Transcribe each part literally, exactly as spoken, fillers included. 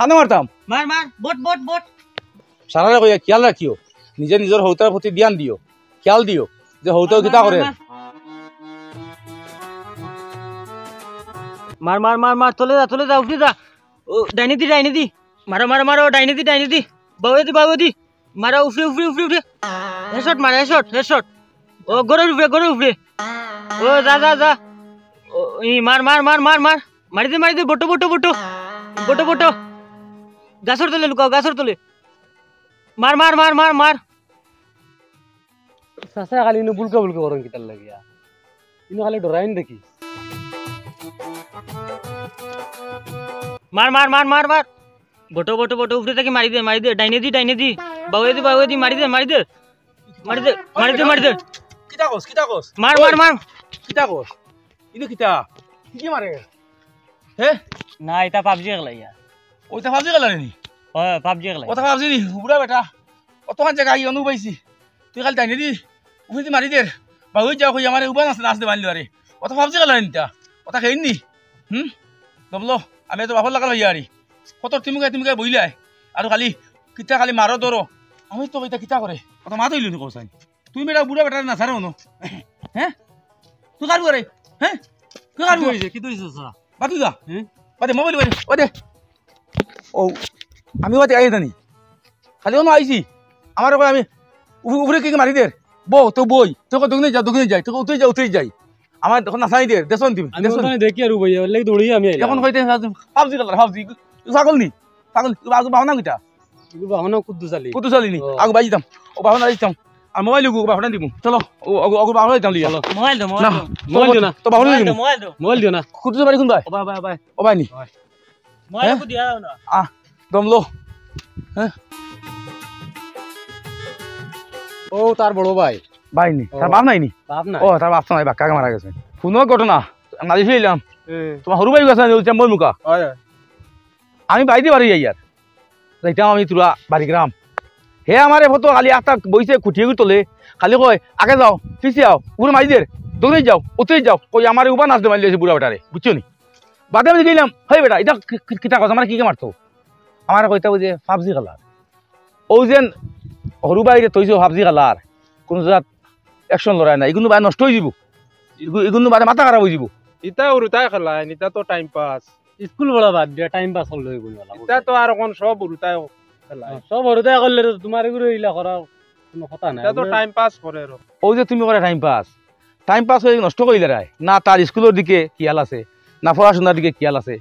কানো মারতাম। মার, মার, বট, বট, বট। সারারে কইয়া খিয়াল রাখিও, নিজে নিজর হউতার প্রতি ধ্যান দিও, খিয়াল দিও যে হউতাও মার, কিতা মার, করে। মার। মার, মার, মার, মার, তলে যা, তলে যা, উফরে যা। ও, ডাইনে দি, ডাইনে দি। মারো, মারো, মারো, ডাইনে দি, ডাইনে দি। বাউয়ে দি, বাউয়ে দি। মারো, উফরে, উফরে, উফরে, উফরে। Headshot মার, headshot, headshot। ও, গরুর উফরে, গরুর উফরে। ও, যা, যা, যা। ও, ই, মার, মার, মার, মার, মার। মারি দে, মারি দে, বটো, বটো, বটো। বটো, বটো। গাছর তলে লুকাও, গাছর তলে। মার, মার, মার, মার, মার। চাচা খালি ইনো বুলকা বুলকা করইন কিতার লাগিয়া? ইনো খালি ডরাইন দেখি। মার, মার, মার, মার, মার। বটো, বটো, বটো, উপরে থাকি মারি দে, মারি দে। ডাইনে দি, ডাইনে দি। বাউয়ে দি, বাউয়ে দি, মারি দে, মারি দে। মারি দে, মারি দে, মারি দে। কিতা কস, কিতা কস? মার, মার, মার। কিতা কস? ইনো কিতা? কি কি মারে? হে? না, ইতা PUBG খেলাইয়া। ওইটা PUBG খেলার নি? হয়, PUBG খেলাই। ওটা PUBG নি? বুড়া বেটা। অতখান জাগা আইয়া অনু পাইছি। তুই খালি ডাইনে দি, উফরে দি মারি দের। বাউয়ে যাও কই আমারে উবা নাচ, নাচ দে বানলো আরে। ওটা PUBG খেলার নি তা? ওটা খেইন নি? হুম? দমলো, আমি তো বাপর লাগাল হইয়া আরি। কত তুমি গায়, তুমি গায় বইলায়। আর খালি, কিতা খালি মারো ধরো। আমি তো ইটা কিতা করে? ওটা মাত হইল নি কোসাই? তুমি বেটা বুড়া বেটা না সারা হনো। হ্যাঁ? তুই কার করে? হ্যাঁ? তুই কার কিতা করে? হইছে? কিতা হইছে, চাচা? বাকি গা? হুম? বাদে মোবাইল বাদে। ওদে। ও, আমি বাদে আই জানি। খালি অনো আইছি। আমার ওখানে আমি উফ-, উফরে কি মারি দের? বউ, তো বই। তোকে দোকানে যা, দোকানে যাই। তোকে উঠে যা, উঠে যাই। আমার এখন নাচাই দের, দেশন দিবি, আমি দেশন। ওখানে দেখি আর উবাই, ওর লাগি দৌড়িয়ে আমি আইলাম। এখন কইতে PUBG খেলার, PUBG। তুই পাগল নি? পাগল, তুই আগে বাহনা কিতা? এগুলো বাহনা কুদ্দুস আলী। কুদ্দুস আলী নি? ও। আগে বাই দিতাম। ও বাহনা দিতাম। আর মোবাইল ওগু বাহনা দিব। চলো, ও, ওগু, ওগু বাহনা দিতাম লিয়া। চলো। মোবাইল দে, মোবাইল না, দে। মোবাইল দিও না। তো বাহনা মোবাইল দে, দিব। মোবাইল দে। মোবাইল দিও না। কুদ্দুস বাড়ি কোন ভাই? ও ভাই, ভাই, ভাই। ও ভাই নি। মোবাইল হ্যাঁ? একটু দিয়া দাও না। আহ, দমলো। হ্যাঁ? ও, তার বড় ভাই। ভাই নি? ও। তার বাপ নাই নি? বাপ নাই। ও, তার বাপ তো নাই, বাক্কা আগে মারা গেছে। কোনো ঘটনা, নালিশ হইলাম। হুম। তোমার হরু ভাই গেছে, ওই চেম্বর মুখা। হয়, হয়। আমি বাইদি বাড়ি যাই আর। যাইতাম আমি তোরা বাড়ি গ্রাম। হে আমারে ফটো খালি একটা বইছে খুঁটিয়ে তোলে, খালি কয়, "আগে যাও, পিছে আও, উপরে মারি দের, দৌড়ে যাও, ওতে যাও।" কই আমারে উবা নাচ দে মারলে বুড়া বেটারে, বুঝছো নি? বাদে আমি গেলাম, "হেই বেটা, এটা কি, কি, কিতা কথা? আমার কি কে মারতো?" আমার কইতা বুঝে PUBG খেলার। ও যেন হরু বাইরে তৈছে PUBG খেলার, কোনো জাত action লড়াই না, এগুলো বাইরে নষ্ট হয়ে যাব, এগু-, এগুলো বাইরে মাথা খারাপ হয়ে যাব। ইতা হরুতায় খেলায়, ইতা তো time pass। স্কুল পড়া বাদ দিয়া time pass করলে হইব না, ইতা তো আর এখন সব হরুতায় খেলায়। হ্যাঁ, সব হরুতায় করলে তো তোমার এগুলো ইলা করার কোনো কথা নাই। ইতা তো time pass করে আর। ও যে তুমি করে time pass, time pass করে নষ্ট করিলে রায়। না তার স্কুলের দিকে খেয়াল আছে, না পড়াশোনার দিকে খেয়াল আছে।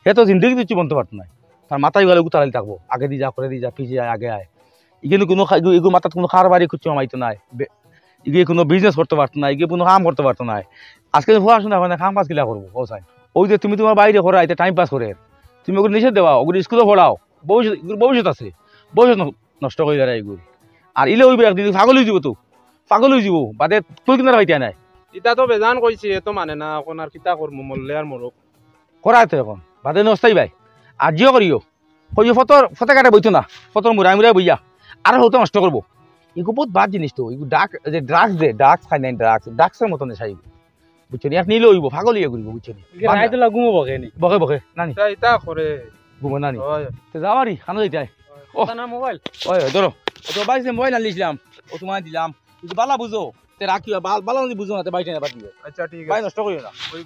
হে তো জিন্দেগি কিছু বনতে পারতো না। তার মাথায় গেলে উতারালি থাকবো, আগে দি যা, করে দি যা, পিছে আয়, আগে আয়। ইগিয়ে কোনো খা-, ইগু, ইগু মাথাত কোনো কারবারি খুঁজছে মাইতো নাই। বে-, ইগিয়ে কোনো business করতে পারতো না, ইগিয়ে কোনো কাম করতে পারতো না। আজকে পড়াশোনা হয় না, কাম কাজ কিলা করবো, ও সাইন। ওই যে তুমি তোমার বাইরে করা, এটা time pass করে। তুমি ওগুলো নিষেধ দেওয়া, ওগুলো স্কুলে পড়াও, ভবিষ্যৎ, ইগুর ভবিষ্যৎ আছে, ভবিষ্যৎ ন-, নষ্ট করে দেয় ইগুলো। আর ইলে ওই একদিন পাগল হয়ে যাবো তো, পাগল হয়ে যাবো, বাদে তুই কিনারা পাইতে নাই। ইতা তো বেজান কইছি, এ তো মানে না, এখন আর কিতা করবো, মরলে আর মরক। করায় তো এখন, বাদে নস্তাই ভাই, আর জিও করিও। কইও ফতর, ফতে কাটে বইতো না, ফতর মুড়ায় মুড়ায় বইয়া, আর হতো নষ্ট করবো। ইগু বহুত বাদ জিনিস তো, ইগু ডাক, যে drugs দে, drugs খাই নাই, drugs, drugsর মতো নেশা ইগু। বুঝছো নি? এক নিলে হইব, পাগল হইয়া ঘুরবো, বুঝছো নি? ইগু রাইত লা ঘুমো বকে নি? বকে, বকে, নানি। ইতা, ইতা করে। ঘুমো নানি। হয়। তে যাও আরি, খানো যাইতে হয়। হয়। ও। কথা না মোবাইল? ওই, ওই, ধরো। ও তো বাইরে মোবাইল আনলিছিলাম, ও তোমায় দিলাম। তুই তো বালা বুঝো, তে রাখিও, বাল-, বালা যদি বুঝো না, তে বাইরে না বাদ দিও। আচ্ছা, ঠিক ভাই আছে। নষ্ট করিও না। ওই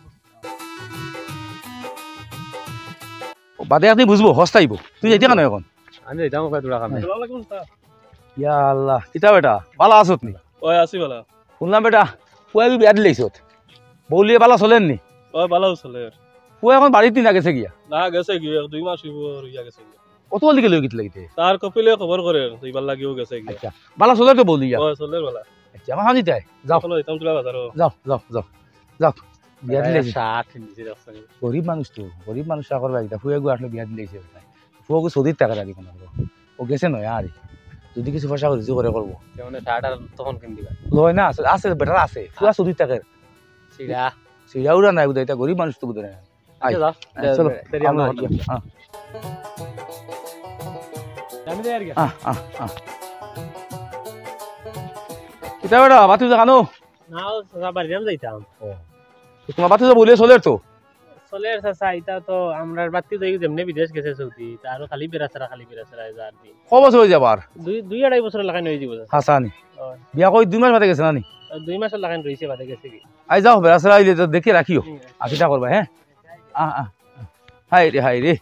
ও বাদে আপনি বুঝবো, হস্তাইবো। তুই যাইতে কেন এখন? আমি যাইতাম ওখানে তোরা খামে। হ্যাঁ। ইয়া আল্লাহ, কিতা বেটা, বালা আছত নি? ওই আছি বালা। শুনলাম বেটা, পুয়া কি বিয়া দিলাইছত? বউলিয়ে বালা চলেন নি? ওই বালাও চলের। পুয়া এখন বাড়িত নি না গেছে গিয়া? না, গেছে গিয়া, এক দুই মাস হইব, রইয়া গেছে গিয়া। অত বলতে গেলে কিতা লাগিতে? তার কপিলে খবর করে, তো ইবার লাগিও গেছে গিয়া। আচ্ছা, বালা চলের তো বউলিয়া? ওই চলের বালা। আচ্ছা, আমার হানি তাই? যাও। চলো, যাইতাম তোরা বাজারও। যাও, যাও, যাও। যাও। বিয়া দিলে আরে, যে। শার্ট নিচে রাখছে। গরিব মানুষ তো, গরিব মানুষ চাকর বাড়িটা, ফুয়া গু আসলে বিয়া দিলে যে। ফুয়া গু সৌদিত থাকে আর কি কোনো। ও গেছে নয় আর। যদি কিছু পয়সা করে, রুজি করে করবো। তে মানে শার্ট আর তখন কিন দিবা? লয় না, আছে, আছে, বেটার আছে। ফুয়া সৌদিত থাকে। সিরা। সিরা উড়া নাই, বুঝাই, এটা গরিব মানুষ তো বুঝে না। আই। আচ্ছা, যাও। আই, দে, চলো, দে, দেরি আমরা আমরা যাই। হ্যাঁ। আমি যাই আর কি। আহ, আহ, আহ। কিতা বেটা, বাতি যা কানো? না, ও চাচা, বাড়িত আমি যাইতাম। ও। তো তোমার বাতি যা বলিয়া চলের তো? চলের চাচা, ইতা তো আমরার বাত্তি যাই যেমনে বিদেশ গেছে সৌদি, তা আরো খালি বেড়াছেড়া, খালি বেড়াছেড়া যার দিন। ক বছর অইযার? দুই, দুই আড়াই বছর লাখান অইযিবো চাচা। হাছা নি? অয়। বিয়া করি দুই মাস বাদে গেছে না নি? দুই মাসর লাখান রইছে, বাদে গেছে গি। আই যাও, বেড়াছেড়া আইলে তো দেখি রাখিও। হুম। আর কিতা করবা, হে? আহ, আহ, আহ। হায় রে, হায় রে।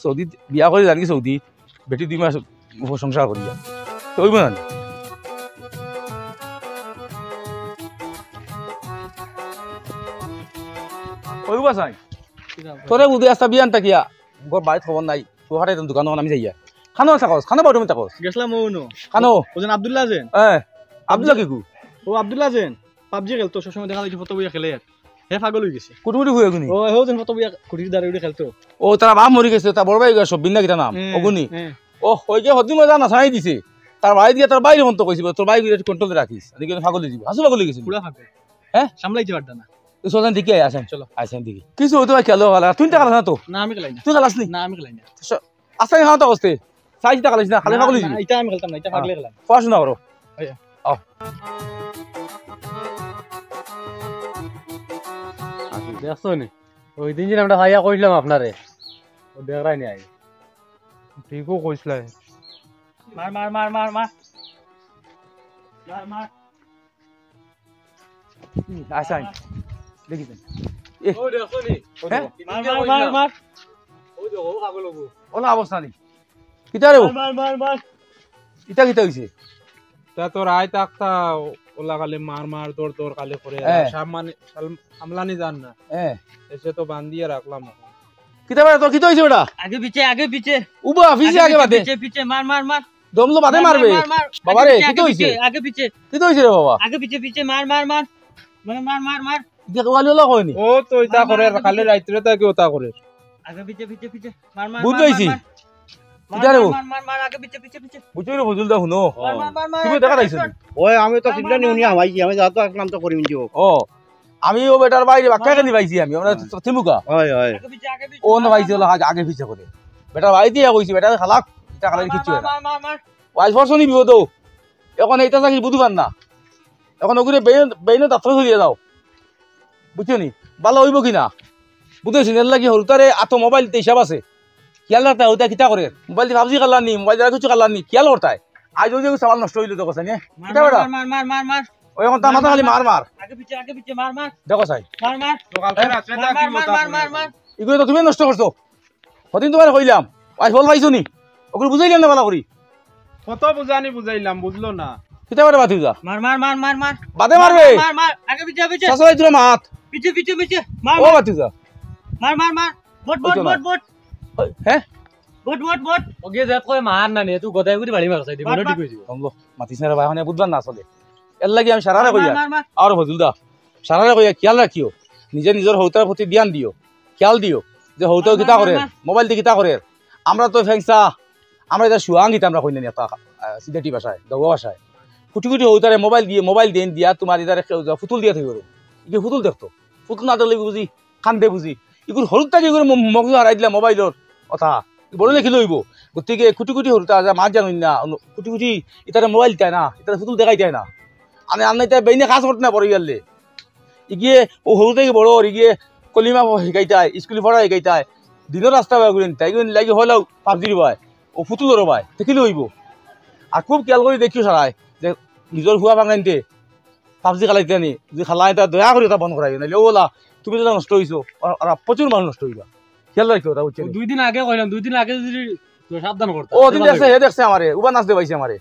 সৌদিত বিয়া করি যারগি সৌদিত। বেটি দুই মাস সংসার করিয়া। তো অইবো না নি? অইবো চাই। তোরে বুঝি আস্তা বিয়ান থাকিয়া। ঘর বাড়িত খবর নাই। তো হারাই দোকান দোকান আমি যাইয়া। খানো থাকস, খানো বাড়ি থাকস। গেছলাম অউ নু। খানো? অউ যেন আব্দুল্লাহ যেন। হ্যাঁ। আব্দুল্লাহ কিগু? অউ আব্দুল্লাহ যেন। PUBG খেলতো, সবসময় দেখা যায় কি ফটো বইয়া খেলে আর। হে পাগল অইগেছে। কুটুমুটি হুয়ে গুনি? ও, হেও যেন ফটো বইয়া খুঁটির দাঁড়ে উঠে খেলতো। ও, তার বাপ মরি গেছে, তার বড় ভাই সব বিন্না কিতা নাম? হ্যাঁ, অগুনি? হ্যাঁ। ও, অউ যে হদিন মজা না ছাড়াই দিছে। তার বাড়িত গিয়া তার ভাইরে ফোন তো কইছি, তোর ভাই গিয়া control এ রাখিস। এদিকে পাগল অইযিবো। হাছু পাগল অইগেছে। পুরা পাগল। হ্যাঁ? সামলাইতে পারতা না। তুই সোজান দেখি আয়, আসেন। চলো। আসেন দেখি। কিছু অইতো ভাই, খেলো ভালা। তুই তো খেলাস না তো? না, আমি খেলাই না। তুই খেলাস নি? না, আমি খেলাই না। স-, আস্তা খাওয়া তো অবস্থে। সাইজ তা খেলাস না, খালি না, পাগল না, অইযিবি। ইটা আমি খেলতাম না, ইটা পাগলে খেলাম। পড়াশোনা করো। আচ্ছা। আও। দেখছো নি? ওই দিন যে আমরা ভাইয়া কইছিলাম আপনারে। ও দেখরাই নি আই। ঠিকও কইছিলাই। মার, মার, মার, মার, মার। মার, মার। হুম, আচ্ছা, আচ্ছা। দেখি তো। এ। ও, দেখো নি। হ্যাঁ? মার, মার, মার, মার। ওই দেখো, ও পাগল অইবো। ওলা অবস্থা নি। কিতা রে ও? মার, মার, মার, মার। ইটা কিতা অইছে? তা তোর আয় তাকতা ওলা খালি মার, মার, দৌড়, দৌড় খালি করে। হ্যাঁ। সামলানি জান না। হ্যাঁ। এসে তো বান্ধিয়া রাখলাম। কিতা বেটা, তোর কিতা অইছে বেটা? আগে পিছে, আগে পিছে। উবা, পিছে আগে আগে পিছে, বাদে। পিছে, পিছে, মার, মার, মার। দমলো বাদে মার, মারবে। মার, মার, মার। বাবা রে, আগে পিছে, কিতা অইছে? আগে পিছে। কিতা অইছে রে বাবা? আগে পিছে, পিছে, মার, মার, মার। মানে মার, মার, মার। ইটা ওয়ালি ওলা কয়নি? ও তো ইটা মার, করে মার, আগে খালি পিছে। রাইত্রে থাকি ওটা করে। আগে পিছে, পিছে, পিছে। মার, মার, বুঝ মার, পাইছি। মার, মার। ইটা রে মার, ও। মার, মার, মার, আগে পিছে, পিছে, পিছে। বুঝছো রে, ফজলু দা, হুনো। মার, মার, মার, মার, তুমি আগে দেখা পিছে, পাইছো নি? ওই আমি তো মার, চিল্লানি মার, হুনি মার। হামাইছি, আমি যা তো আসলাম তো করিম দিও। ও, আমি ও বেটার বাইরে বাক্কা মার। কেন পাইছি আমি, আমরা হ্যাঁ। তো থিমুকা। হয়, হয়। আগে পিছে, আগে পিছে, ও না মার, পাইছি মার, ওলা মার। আগে, আগে পিছে করে। বেটার বাড়িতে ইয়া কইছি, বেটারে খালাক, ইটা খালাইলে কিচ্ছু অয় না। মার, মার, মার, মার। ওয়াইজ ফরসনি বিপদ। এখন ইটা থাকি বুঝবার না। এখন ওগুরে বেইন, বেইনে ডাক্তার ধরিয়া দাও। বুঝছো নি? ভালা অইবো কি না? বুঝছো নি? এর লাগি হুরুতারে আতো মোবাইল তে হিসাব আছে। খিয়াল রাখতা, হুরুতায় কিতা করে? মোবাইল দি PUBG খেলার নি, মোবাইল দি আর কিছু খেলার নি, খিয়াল করতায়। আজ যদি সামান নষ্ট অইলো তো কথা নি? মার, কিতা বেটা? মার, মার, মার, মার, মার। ওই এখন তার মার, মাথা মার, খালি মার। মার, মার। আগে পিছে, আগে পিছে, মার, মার। দেখো চাই। মার, মার। তো কালকে হ্যাঁ? রাত্রে মার, মার, মার, মার, মার। ইগুলো তো তুমি নষ্ট করছো। হদিন তুমারে কইলাম, আইজ ফল পাইছো নি? ওগুলো বুঝাইলাম না ভালা করি। কত বুঝানি বুঝাইলাম, বুঝলো না। কিতা করে বাতিজা? মার, মার, মার, মার, মার। বাদে মারবে। মার, মার, মার। আগে পিছে, পিছে। শাশুড়ি তুলে মাত। পিছে, পিছে, পিছে। মার, ও মার। বাতিজা। মার, মার, মার। বট, বট, ওই তো বট, না। বট। ওই, হ্যাঁ? বট, বট, বট। ওকে যে কয় মার না নে, তুই গদাই করে বাড়ি মারছ, এটি বট, মনে বট। ঠিক অইছে। থামলো, মাতিস না রে ভাই, এখন বুঝবার না আসলে। এর লাগি আমি সারারে মার, কইয়া, মার, মার, মার। আর ফজলু দা, সারারে কইয়া খিয়াল রাখিও, নিজে নিজর হউতার প্রতি ধ্যান দিও, খিয়াল দিও যে হউতাও মার, কিতা মার, করে, মার, মার। মোবাইল দি কিতা করে। আমরা তো ফেংসা, আমরা ইটা শুয়াং ইতা আমরা কইনা নি, এতা, আহ, সিলেটি ভাষায়, দৌয়া ভাষায়। কুটি কুটি হউতারে মোবাইল দিয়ে, মোবাইল দেইন দিয়া তুমার ইতারে কেউ যা ফুতুল দিয়া থইব রে। ইগে ফুতুল দেখতো, ফুতুল না দেখলে বুঝি কান্দে বুঝি। ইগুর হুরুত থাকি ইগুর ম-, মগজ হারাই দিলা মোবাইলর কথা। বড় লেখি লইব। গতিকে কুটি কুটি হুরুতা যা মাত জানইন না, অন্য কুটি কুটি ইতারে মোবাইল দিতায় না, ইতারে ফুতুল দেখাইতায় না। আনে আনে ইতায় বেইনে কাজ করতে না বড় ইয়ারলে। ইগিয়ে ও হুরুত থাকি বড় অর, ইগিয়ে কলিমা শিখাইতায়, স্কুলে পড়া শিখাইতায়, দিনর রাস্তা বার করি নিতায়, ইগুন লাগি হলাও PUBG রে ভাই, ও ফুতুল রে ভাই, দেখিলে অইব। আর খুব খিয়াল করি দেখিও সারায়, যে নিজর ফুয়া ভাঙাইনতে PUBG খেলাইতে নি, যদি খেলায় তা দয়া করি ওটা বন্ধ করাইও, নাইলে ওলা, তুমি যেটা নষ্ট অইছো, ওরা, ওরা প্রচুর মানুষ নষ্ট অইবা। খিয়াল রাখিও ওটা, বুঝছো নি? দুই দিন আগে কইলাম, দুই দিন আগে যদি তো সাবধান করতে। ও, দিন দেখছে, হে দেখছে আমারে, উবা নাচ দেবাইছে আমারে।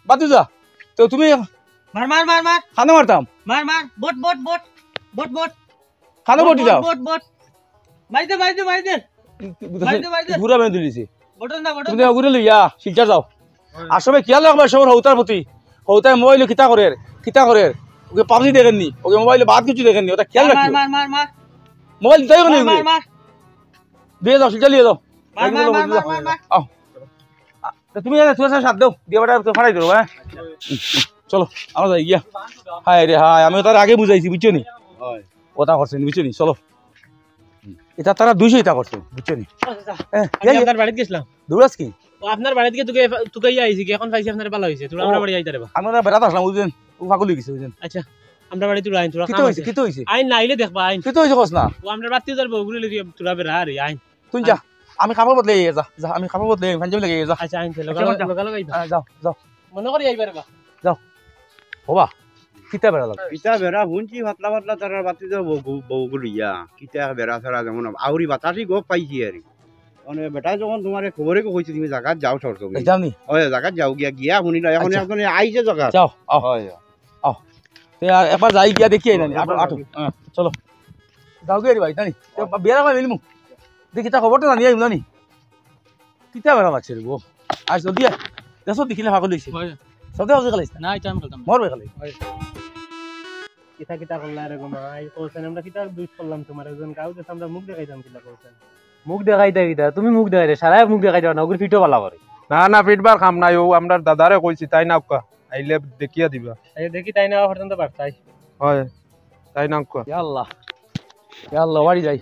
বাদ দিও যা। তো তুমি মার, মার, মার, মার। কানে মারতাম। মার, মার, বট, বট, বট। বট, বট। কানে বট, বটি বট, দাও। বট, বট। মারি দে, মারি দে, মারি দে। মারি দে, মারি দে। ঘুরা বেঁধে দিছে। বটন না, বটন তুমি না। ওগুরে লইয়া শিলচর যাও। আর সবে খিয়াল রাখবা সবর হউতার প্রতি। হউতায় মোবাইলো কিতা করের, কিতা করের। ওকে PUBG দেখেননি, ওকে মোবাইলো বাদ কিছু দেখেননি, ওটা খিয়াল মার, রাখিও। মার, মার, মার। মোবাইল দিতাই মার, মার, মার। দিয়ে যাও, শিলচর নিয়ে যাও। মার, মার, মার, মার, মার। আও। আ, তুমি এনে, তুমি সাথ দাও, দিয়ে বেটা তো ফাড়াই দেবো, হ্যাঁ? চলো, আমরা যাই গিয়া। হায় রে হায়, আমি তার আগে বুঝাইছি, বুঝছো নি? হয়। ওটা করছে নি, বুঝছো নি? চলো। এটা তারা দুইশো ইটা করছে, বুঝছো নি? আচ্ছা, আচ্ছা। হ্যাঁ, আমি এই, আপনার বাড়িতে গেছিলাম। দৌড়াস কি? ও আপনার বাড়িতে গিয়ে তুকে, তুকাইয়া আইছি কি? এখন পাইছি আপনার ভালা হইছে। তোরা ও, আমরা বাড়ি যাইতে রে বা। আমি ওনার বেড়াতে আসলাম, বুঝছেন? ও পাগল হয়ে গেছে, বুঝছেন? আচ্ছা। আমরা বাড়িত আইন তোরা কিতা কাম অইছে? আছে। কিতা অইছে? আইন না আইলে দেখবা আইন। কিতা অইছে কস না? ও আমরা বাড়িত যার বউগুরে লইয়া তোরা বেড়া রে আইন। তুই যা, আমি কাপড় বদলে আই, যা, যা, আমি কাপড় বদলে আই, পাঞ্জাবি লগে যা। আচ্ছা আইন, চলো, চলো, আচ্ছা, চলো, চলো, আইবা। আহ, যাও, যাও। মনে করি আইবার বা। যাও। হবা, কিতা বেড়া লাগে? কিতা বেড়া হুনছি, পাতলা পাতলা তারার বাড়িত যার বউ, বউ, বউগুরে লইয়া। কিতা বেড়া ছাড়া যেমন আউরি বাতাসি গপ পাইছি আর কি। মানে বেটায় যখন তোমারে খবরে কইছে, তুমি জাগাত যাও সরসবি। যাইতাম নি? ওই জাগাত যাও গিয়া, গিয়া হুনিলা, এখন আচ্ছা। একজনে আইছে জাগাত। যাও, আও। হয়। আও। তে আর একবার যাই গিয়া দেখি আই না নি। আটো, আটো। হ্যাঁ, চলো। যাও গিয়া রে ভাই, জানি। তে বিয়ার আগে মিলমু। দেখি তা খবরটা জানি আইমু জানি। কিতা বেড়া লাগছে রে গো? আয় জলদি আয়। দেখো দেখিলে পাগল অইছে। হয়। সব দেখো দেখালে। না, এটা আমি খেলতাম না। মর বেখালে। হয়। কিতা কিতা করলা রে গো মা? এই কইছেন আমরা কিতা দুষ করলাম তোমার? একজন গাঁও গেছে আমরা মুখ দেখাইতাম কিলা কইছেন? মুখ দেখাইতা কিতা? তুমি মুখ দেখাইরে, সারায় মুখ দেখাইতা না, ওগুর পিঠও বালা করে। না, না, পিটবার কাম নাই, ও আমরার দাদারে কইছি, তাইন আউক্কা, আইলে দেখিয়া দিবা। এই দেখি তাইন আওয়া পর্যন্ত বার্তাই। হয়, তাইন আউক্কা। ইয়া আল্লাহ, ইয়া আল্লাহ, বাড়ি যাই।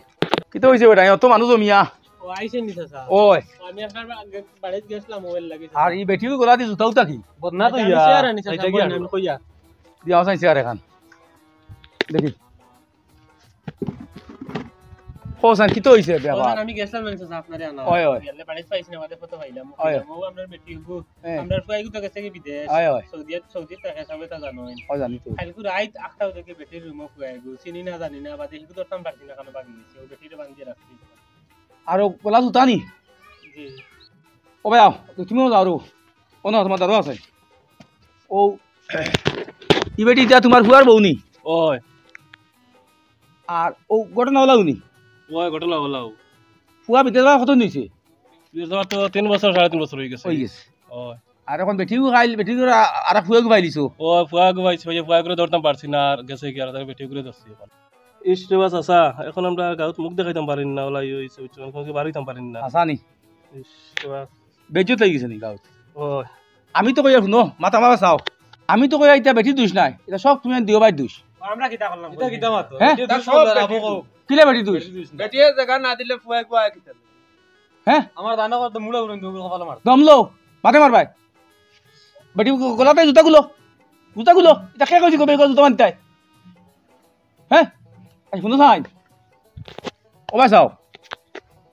কিতা অইছে বেটা? অত মানুষ জমিয়া। ও, আইছেন নি চাচা? ওই। আমি আপনার বা-, বাড়িত গেছিলাম মোবাইল লাগি। আর ই বেটিও গলা দি জুতা উতা কি? বদনা তো আচ্ছা, আমি ইয়া। চেয়ার আনি চাচা, এটা কি বলেন, আনলো? আমি কইয়া। দিয়া আসাই চেয়ার এখান। দেখি। হোসেন, কিতা অইছে বে আবার? হোসেন, আমি গেছিলাম মানে চাচা আপনারে আনা। ওই, ওই। গেলে বাড়িত পাইছি না, বাদে ফটো পাইলাম। ওই। ও আমরার বেটি গো। হ্যাঁ। আমরার ফুয়া গু তো গেছে কি বিদেশ? ওই, ওই। সৌদি, সৌদি থাকে, সবে তা জানো। ওই জানি তো। কালকে রাইত আটটা থেকে বেটির রুমো ফুয়া গু। চিনি না, জানি না, বাদে হিগু ধরতাম পারছি না, কানো বাকি গেছে। ও বেটিরে বান্ধিয়া রাখছি। আর ও গলা জুতা নি? জি। ও ভাই, আও, তুমিও যাও রো। ও না, তোমার দাদা আছে। ও, ই বেটি ইতা তোমার ফুয়ার বউ নি? ওই। আর ও ঘটনা অলাউ নি? ওই, ঘটনা অলাউ। ফুয়া বিদেশ যাওয়া কতদিন অইছে? বিদেশ যাওয়া তো তিন বছর, সাড়ে তিন বছর অই গেছে। অই গেছে। ওই। আর এখন বেটিও খাইল, বেটি করে আ-, আর ফুয়া গু পাইলিছো? ও, ফুয়া গু পাইছি, ওই যে ফুয়া করে ধরতাম পারছি না, আর গেছে কি আর তার বেটি করে ধরছি এখন। ইস রে বা চাচা, এখন আমরা গাঁওত মুখ দেখাইতাম পারি না, ওলাই অইছে, বুঝছো? এখন কি বাড়িতাম পারি না। হাছা নি? ইস রে বা। বেইজ্জত লাগি গেছে নি গাঁওত? ও। আমি তো কইয়া হুনো, মাথা মাথা চাও। আমি তো কইয়া ইতা বেটির দুষ নাই, ইতা সব তুমি দিও ভাইর দুষ। আমরা কিতা করলাম? ইতা কিতা মাতো? হ্যাঁ? বেটির দুষ সব করলে বেটির দুষ। কিলা বেটির দুষ? বেটিয়ে জাগা না দিলে ফুয়া গু আয় কিতা? হ্যাঁ? আমার দানা করতে মুড়া উড়ন দৌড় কপালে মার। দম লও, মাতে মার ভাই। বেটি গ-, গলাতে জুতা খুলো। জুতা খুলো। ইতা কে কইছি গো, বেগো জুতা মানতাই? হ্যাঁ? এই হুনো চাই। ও ভাই চাও।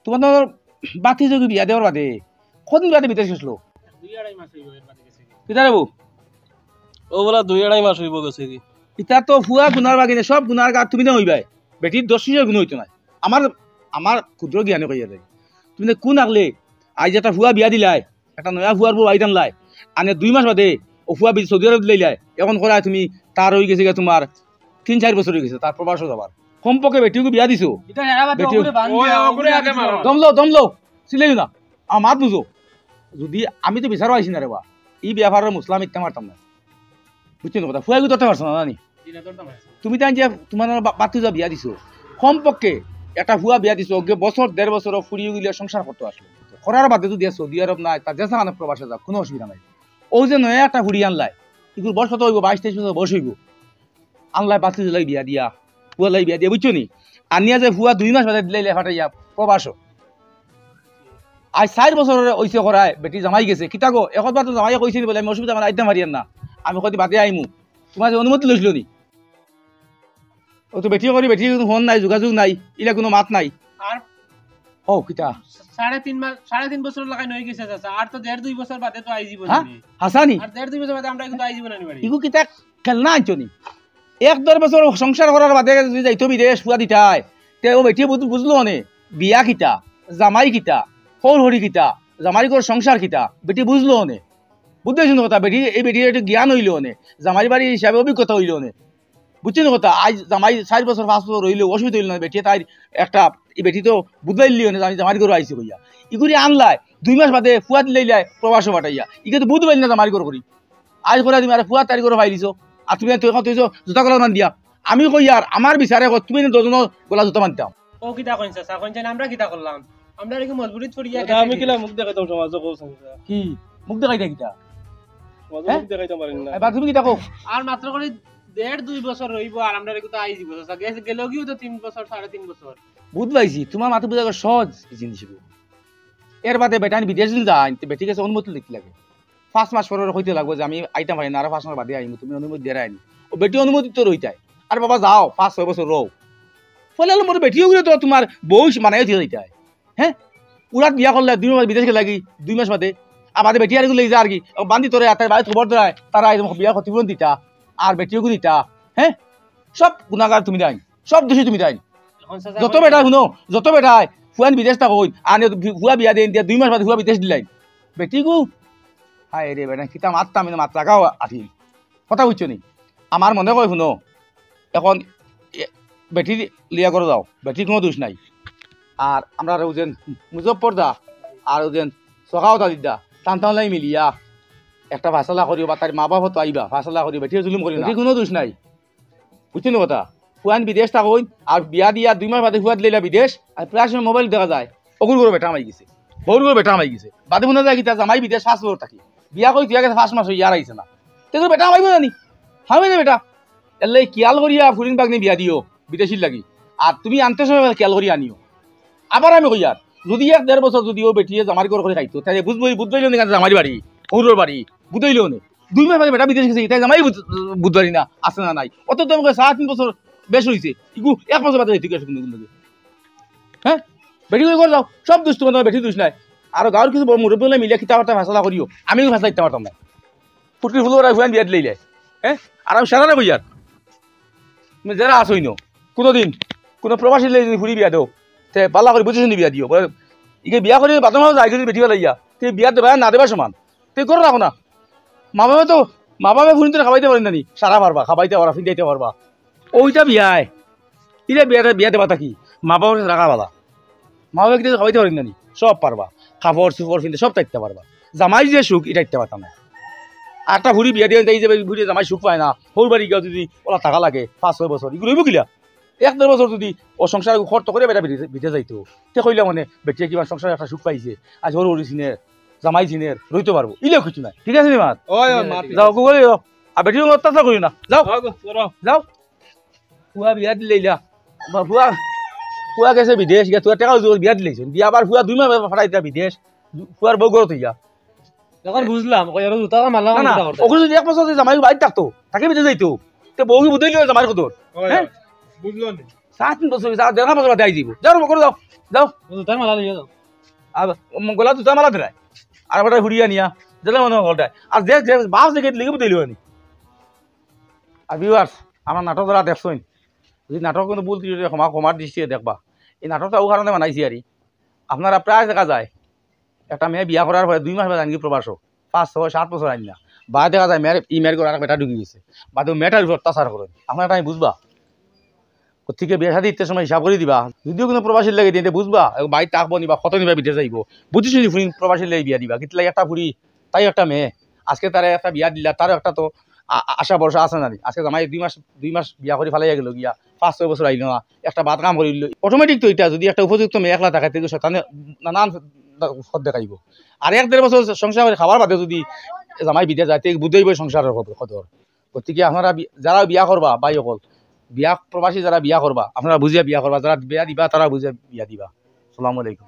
তোমার তো বাতি যোগী বিয়া দেওয়ার বাদে কদিন বাদে বিদেশ গেছিল? দুই আড়াই মাস অইবো এর বাদে গেছে কি। কিতা রে বউ? ও বলা দুই আড়াই মাস অইবো গেছে কি। ইতা তো ফুয়া গুনার বাগিনে, সব গুনার গা তুমি না অইবায়। বেটির দশ কিসের গুণ অইতো না। আমার, আমার ক্ষুদ্র জ্ঞানে কইয়া দেয়। তুমি যে কোন আগলে আইজ একটা ফুয়া বিয়া দিলায়, একটা নয়া ফুয়ার বউ আইতাম লাই, আনে দুই মাস বাদে ও ফুয়া বি-, সৌদি আরব দিলাইলায়, এখন করায় তুমি তার অই গেছে গিয়া তোমার তিন চাইর বছর অই গেছে তার প্রবাসো যাবার। কমপক্ষে বেটিগু বিয়া দিছো। ইটা হেরা বাদ বেটিও- ওগুরে বান ওই, দিয়া, ওগুরে ওগুরে আগে আগে মারো। দম লও, দম লও, চিল্লাইও না, আমার মাত বুঝো। যদি আমি তো বিচারো আইছি না রে বা, ই ব্যাপারে মুসলা মিথ্যা মারতাম না, বুঝছো নি কথা? ফুয়াগু ধরতে পারছো না, জানি। জি না, ধরতাম না। তুমি তাই যে তোমার বা-, বাতিজা বিয়া দিছো, কমপক্ষে একটা ফুয়া বিয়া দিছো, অগে বছর দেড় বছর ফুড়ি গিলা সংসার করতো আসলো, করার বাদে যদি সৌদি আরব নাই, তার যেখানে প্রবাসে যাক, কোনো অসুবিধা নাই। ও যে নয়া একটা ফুড়ি আনলায়, ইগুর বয়স কত অইবো? বাইশ তেইশ বছর বয়স অইবো। আনলায় বাতিজা লাই বিয়া দিয়া, ফুয়া লাই বিয়া দিয়া, বুঝছো নি? আনিয়া যে ফুয়া দুই মাস বাদে দিলাইলায় ফাটাইয়া প্রবাসো। আইজ চাইর বছর অইছে করায়, বেটি জামাই গেছে। কিতা গো, একবার তো জামাইয়ে কইছে নি বুলে, "আমি অসুবিধা, মানে আইতাম পারিয়ার না, আমি কয়দিন বাদে আইমু।" তোমার যে অনুমতি লইছিল নি? ও তো বেটি করি, বেটি কোনো ফোন নাই, যোগাযোগ নাই, ইলা কোনো মাত নাই। আর হও, কিতা? সাড়ে তিন মাস, সাড়ে তিন বছর লাগাই নই গেছে চাচা, আর তো দেড় দুই বছর বাদে তো আই জীবন হ্যাঁ? নি। হাছা নি? আর দেড় দুই বছর বাদে আমরা কিন্তু আই জীবন আনি বাড়ি। ইগু কিতা খেলনা আনছো নি? এক দেড় বছর সংসার করার বাদে যদি যাইতো বিদেশ ফুয়া দিতায়, তে ও বেটি বুঝ-, বুঝলো অনে, বিয়া কিতা, জামাই কিতা, হৌর হরি কিতা, জামাই ঘর সংসার কিতা, বেটি বুঝলো অনে। বুঝতে পারছো না কথা? বেটি, এই বেটির একটু জ্ঞান অইলো অনে, জামাই বাড়ি হিসাবে অভিজ্ঞতা অইলো অনে। বুঝছো না কথা? আইজ জামাই চাইর বছর, পাঁচ বছর রইলো, অসুবিধা অইলো না, বেটি তাইর একটা, এই বেটি তো বুঝলাইলি অনে, আমি জামাই ঘর আইছি কইয়া। ইগুরে আনলায়, দুই মাস বাদে ফুয়া দিলাইলায়, প্রবাসো পাঠাইয়া। ইগে তো বুঝ পাইল না জামাই ঘর করি। আইজ করে তুমি আর ফুয়া তারি করে পাইলিছো। আর তুমি তো এখন তুইছো জুতা গলা বান্ধিয়া। আমি কইয়ার, আমার বিচারে কও, তুমি না দুইজনর গলা জুতা বান্ধিতাম। ও কিতা কইন চাচা, কইন চাচা, আমরা কিতা করলাম? আমরা এরকম মজবুরিত পড়িয়া দাদা, আমি কিলা মুখ দেখাইতাম সমাজে, কও চাচা? কি? মুখ দেখাইতা কিতা? সমাজে হ্যাঁ? মুখ দেখাইতাম পারি না। এবার তুমি কিতা কও? আর মাত্র করে দেড় দুই বছর রইবো, আর আমরা এরকম তো আই দিব চাচা। গেছে, গেল গিয়েও তো তিন বছর, সাড়ে তিন বছর। বুঝ পাইছি, তোমার মাথা বুঝা গেল সহজ এই জিনিসগু। এর বাদে বেটাইন বিদেশ দিন যায়, তো বেটি গেছে অনুমতি লিখতে লাগে। পাঁচ মাস পরে কইতে লাগবো যে আমি আইতাম পারি না, আরো পাঁচ মাস বাদে আইমু, তুমি অনুমতি দেরায় নি। ও বেটি অনুমোদিত রইতায়। আর বাবা যাও, পাঁচ ছয় বছর রও। পয়লা নম্বর বেটিও গুলো তো তোমার বউ মানাইয়া থিয়া যাইতায়। হ্যাঁ, উড়াত বিয়া করলে দুই মাস বিদেশ গেলাগি, দুই মাস বাদে আবার বেটি আর গুলো যা আর কি, ও বান্দি তোরে আতার বাড়িত খবর দেয়, তারা এরকম বিয়া ক্ষতিপূরণ দিতা, আর বেটিও দিতা। হ্যাঁ, সব গুণাগার তুমি দেয়, সব দোষী তুমি দেয়। যত বেটায় হুনো, যত বেটায় ফুয়ান বিদেশ থাকইন, আনে ফুয়া বিয়া দেন দিয়া দুই মাস বাদে ফুয়া বিদেশ দিলাইন। বেটি গু, হায় রে বেটা, কিতা মাততাম, আমি তো মাত রাখাও আছিল। কথা বুঝছো নি? আমার মনে কয় হুনো, এখন এ, বেটি লিয়া করে যাও, বেটির কোনো দোষ নাই। আর আমরা ওই যে মুজফর দা আর ওই যে সখাওতা দিদা, টান টান লাই মিলিয়া একটা ফাসলা করিও, বা তার মা বাবা তো আইবা, ফাসলা করিও, বেটির জুলুম করিও না। বেটির কোনো দোষ নাই, বুঝছো নি কথা? ফুয়ান বিদেশ থাকইন, আর বিয়া দিয়া দুই মাস বাদে ফুয়া দিলা বিদেশ, আর প্রায় সময় মোবাইল দেখা যায়, অগুর ঘরো বেটা হামাই গেছে, হউর ঘরো বেটা হামাই গেছে, বাদে হুনা যায় কিতা জামাই বিদেশ পাঁচ বছর থাকি, বিয়া করি তুই গেছে পাঁচ মাস অই আর আইছে না, তে তোর বেটা হামাইবো না নি? হামাইবো না বেটা। এর লাগি খিয়াল করিয়া ফুরিন বাগনি বিয়া দিও বিদেশির লাগি, আর তুমি আনতে সময় খিয়াল করিয়া আনিও। আবার আমি কইয়ার, যদি এক দেড় বছর যদি ও বেটিয়ে জামাইর ঘর করি খাইতো, তাইলে বুঝবো, বুঝবাইলো নি জামাইর বাড়ি, হউরর বাড়ি, বুঝাইলো নে। দুই মাস বাদে বেটা বিদেশ গেছে, তাই জামাই বুঝ-, বুঝবারি না, আছে না নাই। অত তো আমাকে সাড়ে তিন বছর বেশ অইছে, ইগু এক বছর বাদে যাইতে গেছে কোনো দিন। হ্যাঁ, বেটি কই করে যাও, সব দোষ তোমার, বেটি দোষ নাই। আর গাঁওর কিছু বড় মুরব্বী হলে মিলিয়া কিতা পারতা ফাসলা করিও, আমিও ফাসলা দিতে পারতাম না। ফুটকির ফুল ওরা ফুয়ান বিয়া দিলে, হ্যাঁ, আর আমি সারা কইয়ার, তুমি যারা আসইন, কোনোদিন কোনো প্রবাসী লেগে যদি ফুরি বিয়া দেও, তে পাল্লা করে বুঝে শুনি বিয়া দিও। বলে, ইকে বিয়া করে বাদে মাও যায়, কিন্তু বেটি বেলাইয়া, তুই বিয়া দেবা না দেবার সমান, তুই করে রাখো না। মা বাবা তো, মা বাবা ফুরিন তো খাবাইতে পারেন না নি, সারা পারবা, খাবাইতে পারবা, ফিন্দাইতে পারবা। ওইটা বিয়ায়, ইটা বিয়াটা বিয়া দেবা থাকি, মা বাবার রাখা বালা। মা বাবা কিন্তু খাবাইতে পারেন না নি, সব পারবা, কাপড় চুপড় ফিনতে সব চাইতে পারবা। জামাই যে সুখ, এটা ইতে পারতাম না। আর একটা ফুরি বিয়া দিয়ে এই যে ফুরি জামাই সুখ পায় না, হউর বাড়ি গিয়া যদি ওলা থাকা লাগে পাঁচ ছয় বছর, ইগুলো অইবো কিলা? এক দেড় বছর যদি ও সংসার খরচ করে বেটা বিদেশ, বিদেশ যাইতো, তে কইলা মানে বেটিয়ে কিমান সংসার একটা সুখ পাইছে, আজ হউর হউরি চিনের, জামাই চিনের, রইতে পারবো, ইলেও কিছু নাই, ঠিক আছে নি মাত? ওই, ওই, মাত ঠিক যাও, আছে। গুগলে যাও, আর বেটি অত্যাচার করিও না, যাও, ওই গো, চলো। যাও। ফুয়া বিয়া দিলে ইলা, বা ফুয়া, ফুয়া গেছে বিদেশ, গিয়া তুই টেকা উজু করে বিয়া দিলে, বিয়া আবার ফুয়া দুই মাস ফাটাইতা বিদেশ, ফুয়ার বউ ঘরত ইয়া। এখন বুঝলাম, কই আর জুতা মারলাম, না, না, কিতা করতে? ওকে যদি এক বছর যদি জামাই বাইর থাকতো, তাকে বিদেশ যাইতো, তে বউ কি বুঝাইলো জামাইর কদর? ওই, হ্যাঁ? ওই, বুঝলো নি? সাত দিন বছর, সাত দেড় বছর বাদে আই দিব। যাও, রে, করে যাও, যাও। জুতার মালা লইয়া যাও। আর ম-, গলা জুতা মালা দিলাই। আর বেটা ঘুরিয়া নিয়া, যেটা মনে হয় ওটাই। আর যে, যে বাস দেখে লিখে বুঝাইলো নি। আর viewers, আমরা নাটক যারা দেখছইন, যদি নাটক কোনো ভুল ত্রুটি ক্ষমা, ক্ষমার দৃষ্টিতে দেখবা। এই নাটকটা ও কারণে বানাইছি আর কি। আপনারা প্রায় দেখা যায়, একটা মেয়ে বিয়া করার পরে দুই মাস বাদে আনকি প্রবাস হোক, পাঁচ, ছয়, সাত বছর আইন না। বাদে দেখা যায় মেয়ের, ই মেয়ের ঘরে আর বেটা ঢুকি গেছে। বাদে ও মেয়েটার উপর অত্যাচার করে। আপনারা এটা আমি বুঝবা। গতিকে বিয়া শাদী ইতে সময় হিসাব করে দিবা। যদিও কোনো প্রবাসীর লাগে দিয়ে বুঝবা, ও বাড়ি থাকবো নি বা কত নিবা বিদেশ যাইবো। বুঝি শুনি ফুরি প্রবাসীর লাগে বিয়া দিবা। কিতলা একটা ফুরি, তাই একটা মেয়ে। আজকে তারা একটা বিয়া দিলা, তারও একটা তো আ-, আ-, আশা ভরসা আছে না নি? আজকে জামাই দুই মাস, দুই মাস বিয়া করে ফালাইয়া গেল গিয়া, পাঁচ ছয় বছর আইলো না, একটা বাদ কাম করিল। Automatic তো এটা যদি একটা উপযুক্ত মেয়ে একলা থাকে, তে তো শয়তানে নানান পথ দেখাইব। আর এক দেড় বছর সংসার করে খাবার বাদে যদি জামাই বিদেশ যায়, তে বুঝাইব সংসারের কদর। গতিকে আপনারা বি-, যারা বিয়া করবা, ভাই অকল, বিয়া, প্রবাসী যারা বিয়া করবা, আপনারা বুঝিয়া বিয়া করবা, যারা বিয়া দিবা, তারা বুঝিয়া বিয়া দিবা। আসসালামু আলাইকুম।